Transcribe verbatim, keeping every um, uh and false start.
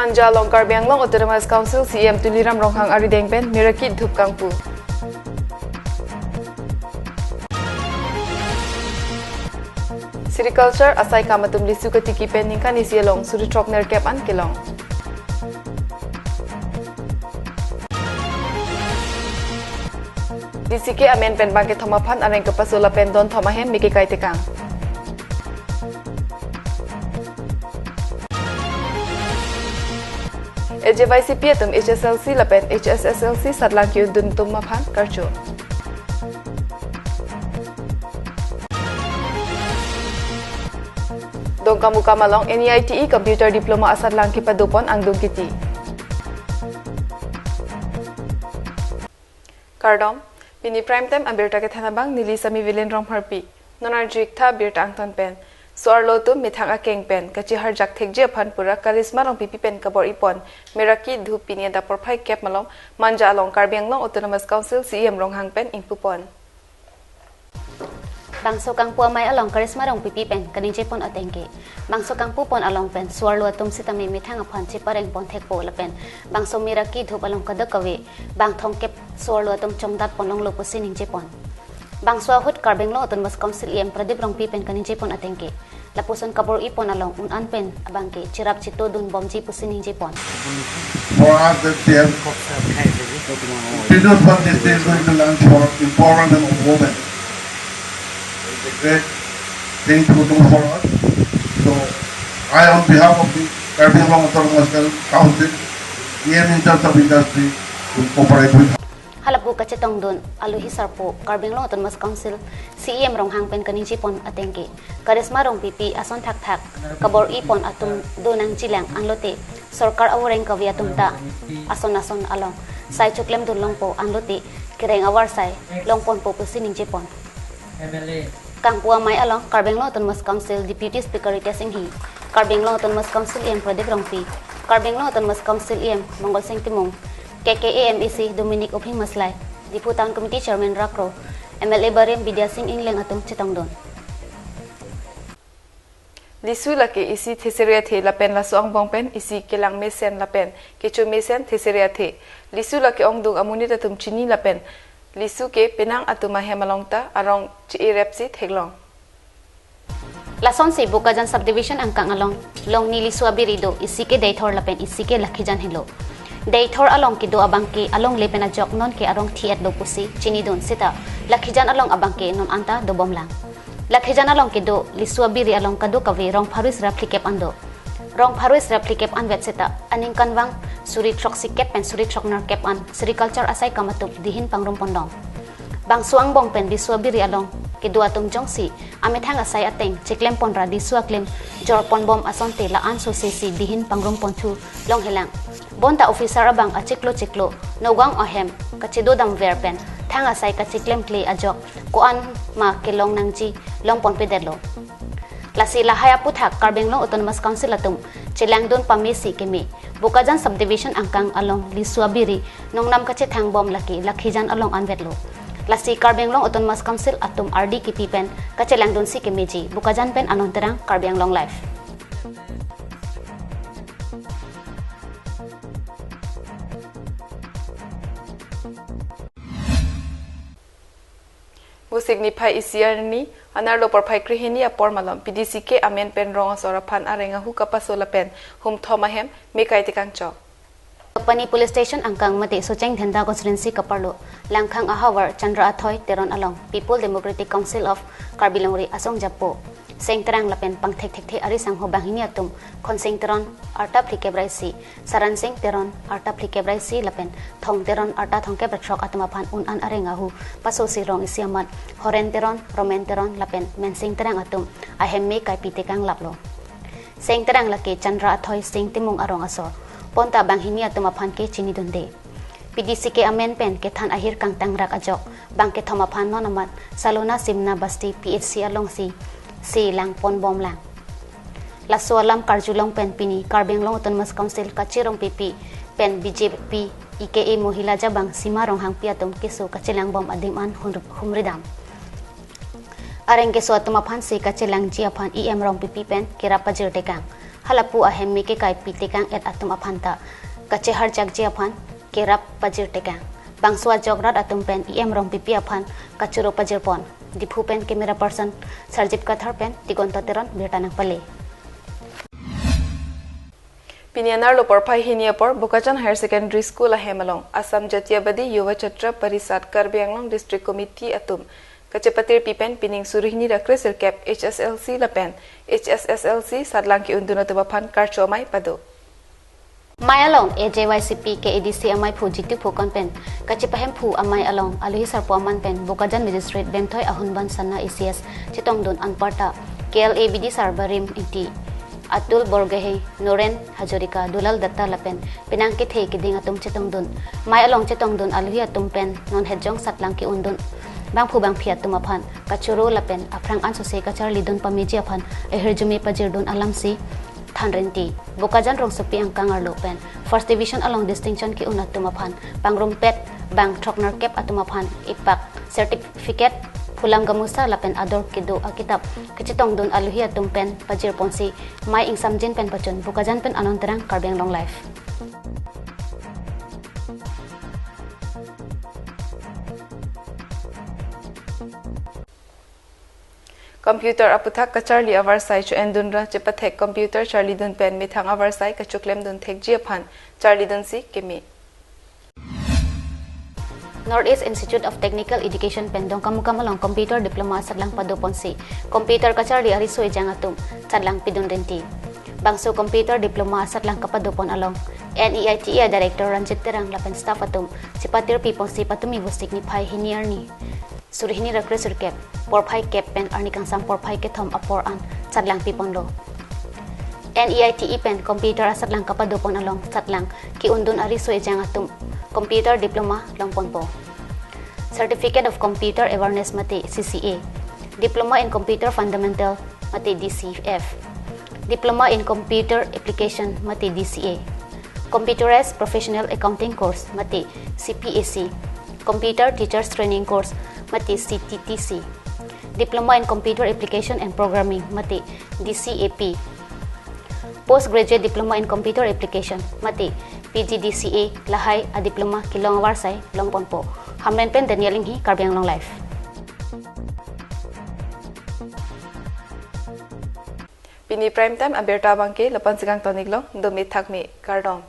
Manja along Karbi Anglong Autonomous Council C E M Tuliram Ronghang arideng pen Miraki Dhup kangpu. Sericulture asai kam atum lisu katiki pen ningkan isi along suri throk nerkep an kelong. D C K amen pen bangkethom aphan areng kepaso lapen don thom ahem meke kai tekang. H Y C P atum H S L C lapen H S S L C satlang ke-un dun atum aphan karcho. Dongkamukam along N E I T E Computer Diploma asatlang kepadopon angdung kiti. Kardom, pini Prime Time abirta kethan abang neli Sami Vilen Rongpharpi. Non arju-ik tha birta angton pen. So-arlo atum methang akeng pen kachiharjak thekji aphan pura Karisma Rongpipi pen kabor-ipon Miraki Dhup pini adap porphai kep malom Manja along Karbi Anglong Autonomous Council C E M Ronghang pen ingpupon. Bangso kangpu amei along Karisma Rongpipi pen kaningjepon ateng ke, bangso kangpupon along pen so-arlo atum sitame methang aphan cheparengpon thekpo lapen bangso Miraki Dhup along kadokave bang thomkep so-arlo atum chongdatpon longlo pusi ningjepon. Bangso ahut Karbi Anglong Autonomous Council E M Pradip Rongpi pen kaningjepon ateng ke, lapuson kabor-ipon along un-an pen abangke cherap chetodun bomji pusi ningjepon. For us that they have Pinot Bhante is going to learn for empowerment of women. It's a great thing to do for us. So I, on behalf of the Karbi Anglong Autonomous Council, E M in charge of industry, will cooperate with her. Halapu kachetongdun alohi sarpo Karbi Anglong Autonomous Council C E M Ronghang pen kaningjepon ateng ke, Karisma Rongpipi ason thakthak kabor-ipon atum do nangjilang anlote sorkar avoreng kave atum ta ason ason along sai choklemdun longpo anlote kereng avarsai longponpo pusi ningjepon. Kangpu amei along Karbi Anglong Autonomous Council Deputy Speaker Ritesh Enghi, Karbi Anglong Autonomous Council E M Pradip Rongpi, Karbi Anglong Autonomous Council E M Mongol Sing Timung, K K A M A C Dominic Obhing Maslai, Diphu Town Committee Chairman Rakro, M L A barim Bidya Sing Engleng atum chetongdun. Lisu lake isi theseri athe lapen laso angbong pen isi kelang mesen lapen kecho mesen theseri athe. Lisu lake ongdung amonit atum chini lapen lisu ke penang atum ahem along ta arong che-erepsi theklong. Lasonsi Bokajan Subdivision angkang along longni lisu abiri do, isi ke Deithor lapen isi ke Lakhijan helo. Deithor along kedo abangke alongle pen ajok nonke arong thi-etlo pusi chinidun seta Lakhijan along abangke non anta dobomlang. Lakhijan along kedo lisu abiri along kadokave rong pharo isi ra phlikep an do. Rong pharo isi ra phlikep anvet seta aningkanvang suri throksikep pen suri throknerkep an sericulture asai kam atum dihin pangrumpon long. Bangso angbong pen lisu abiri along kedo atum jongsi amethang asai ateng cheklempon ra lisu aklem jorponbom asonte la-an sosesi dihin pangrumpon thu longhelang. Bonta officer abang achiklo chiklo nogang ahem kachedodamver pen thang asai kacheklemkle ajok ko-an ma kelong nangji longponpedetlo. Lasi lahai aputhak Karbi Anglong Autonomous Council atum chelangdun pamesi keme. Bokajan Subdivision angkang along lisu abiri nongnam kachethangbom lake Lakhijan along anvetlo. Lasi Karbi Anglong Autonomous Council atum ardi kipi pen kachelangdunsi kemeji. Bokajan pen Anon Terang, Karbi Anglong Live. Vosik niphai isi arni, anerlo porphai krehini apor malom P D C K amen pen rong asor aphan areng ahu kapaso lapen humthom ahem mekai tekangchok. Pani Police Station angkang mate Socheng Dhenta constituency kaparlo Langkhang ahavar Chandra Athoi Teron along People Democratic Council of Karbi Longri asongjapo Seng Terang lapen pangthek thekthe ari sangho banghini atum Khonsing Teron arta phlikep ra isi, Saran Sing Teron arta phlikep ra isi lapen Thong Teron arta thomkep ra throk atum aphan un-an areng ahu pasosi rong isi amat Horen Teron, Romen Teron lapen Mensing Terang atum ahem mekaipi tekang laplo. Seng Terang lake Chandra Athoi Sing Timung arong asor. Bonta banghini atum aphan ke chinidunde. P D C K amen pen kethan ahir kangtangrak ajok bangkethom aphan non amat Salona Simna Basti P H C alongsi se langponbomlang. Laso alam karjulong pen pini Karbi Anglong Autonomous Council kacherong pipi pen B J P E K A Mohila Jabang Sima Ronghangpi atum keso kachelangbom adim an hum-, humridam. Areng keso atum aphansi kachelangji aphan E M Rongpipi pen kerap pajir tekang. Halapu ahem meke kaipi tekang et atum aphanta kacheharjakji aphan kerap pajir tekang. Bangso ajok rat atum pen E M Rongpipi aphan kachoro pajirpon. Diphu pen camera person Sarjit Kathar pen Digonta Teron birta nangpale. Pini anerlo porphai hini apor Bokajan Higher Secondary School ahem along Assam Jatiyabadi Yuva Chhatra Parishad Karbi Anglong District Committee atum kachepatirpi pen pining suri hini ra kre sirkep H S L C lapen H S S L C satlang ke-undun atum aphan karcho amei pado. Mei along A J Y C P K A D C amei phu Jitu Phukan pen kachepahemphu amei along aluhi sarpo aman pen Bokajan Magistrate Bemthoi Ahunban Sana A C S chetongdun anparta K L A B D sar Barim Ingti, Atul Borgohain, Noren Hazarika, Dulal Datta lapen penang kethe keding atum chetongdun. Mei along chetongdun aluhi atum pen non hetjong satlang ke-undun bangphu bangphi atum aphan kachoro lapen aphrang ansose kacharlidun pameji aphan ahirjume pajirdun alamsi thanrenti. Bokajan rongsopi angkang arlo pen First Division along distinction ke-un atum aphan pangrumpet bang throknerkep atum aphan ipak certificate, phulam gamusa lapen ador kedo akitap kachetongdun aluhi atum pen pajirponsi mei ingsamjin pen pachun. Bokajan pen Anon Terang, Karbi Anglong Live. Computer aputhak kacharli avarsai cho-endun ra chepathek computer charlidun pen methang avarsai kachoklemdun thekji aphan charlidunsi keme. North East Institute of Technical Education pen Dongkamukam along computer diploma satlang padoponsi computer kacharli ariso ejang atum satlang pidun renti. Bangso computer diploma satlang kapadopon along N E I T E a Director Ranjit Terang lapen staff atum chepatirpiponsi patumi Vosik niphai hini arni suri hini ra kre sirkep porphai kep pen arni kangsam porphai kethom apor an satlang piponlo. N E I T E pen computer asatlang kapadopon along satlang ke-undun ariso ejang atum computer diploma longponpo. Certificate of Computer Awareness mate C C A, Diploma in Computer Fundamental mate D C F, Diploma in Computer Application mate D C A, Computerized Professional Accounting Course mate C P A C, Computer Teachers Training Course mate C T T C, Diploma in Computer Application and Programming mate D C A P, Postgraduate Diploma in Computer Application mate P G D C A lahai a diploma kelong avarsai longponpo. Hamren pen Daniel Inghi, Karbi Anglong Live. Pini prime time abirta abangke lapu-an si kangton-iklo, dome thakme, kardom.